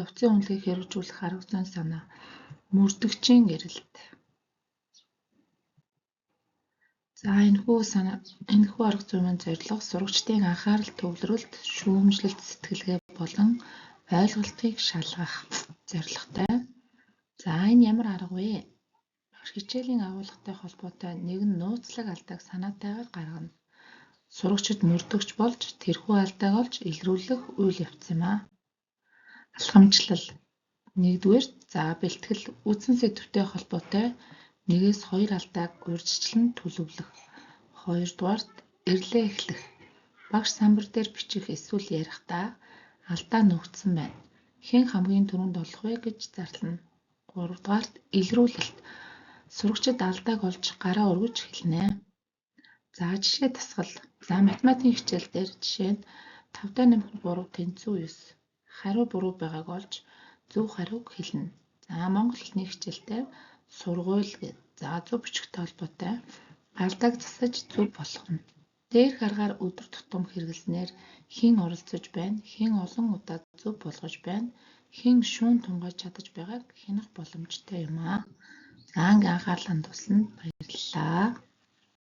Явцын үнэлгээг хэрэгжүүлэх арга зүйн санаа. Мөрдөгчийн эрэлт. За, энэхүү санаа, энэхүү арга зүйн зорилго сурагчдын анхаарал төвлөрөлт, шүүмжлэлт, сэтгэлгээ болон ойлголтыг шалгах зорилготой. За, энэ ямар арга вэ? Багш хичээлийн агуулгатай холбоотой нэгэн нууцлаг алдааг санаатайгаар гаргана. Сурагчид мөрдөгч болж тэрхүү алдааг олж илрүүлэх үйл явц юм аа. Алхамчлал. Нэгдүгээр, за, бэлтгэл, үндсэн сэдэвтэй холбоотой 1-2 алдааг урьдчилан төлөвлөх. Хоёрдугаарт, эрлээ эхлэх. Багш самбар дээр бичих эсвэл ярихдаа алдаа нөөгдсөн байна. Хэн хамгийн түрүүнд олох вэ гэж зарлана. Гуравдугаарт, илрүүлэлт. Сурагчид алдааг олж гараа өргөж хэлнэ. За, жишээ дасгал. За, математикийн хичээл дээр жишээ нь 5 нэмэх 3 тэнцүү 9. Хариу буруу байгааг олж зөв хариуг хэлнэ. За, монгол хэлний хичээл дээр сургууль гээд, за, зөв бичигтэй холбоотой алдааг засаж зөв болгоно. Дээрх аргаар өдөр тутам хэрэглэснээр хэн оролцож байна, хэн олон удаа зөв болгож байна, хэн шүүн тунгааж чадаж байгааг хянах боломжтой юм аа. За, ингээ анхаарал хандуулсанд баярлалаа.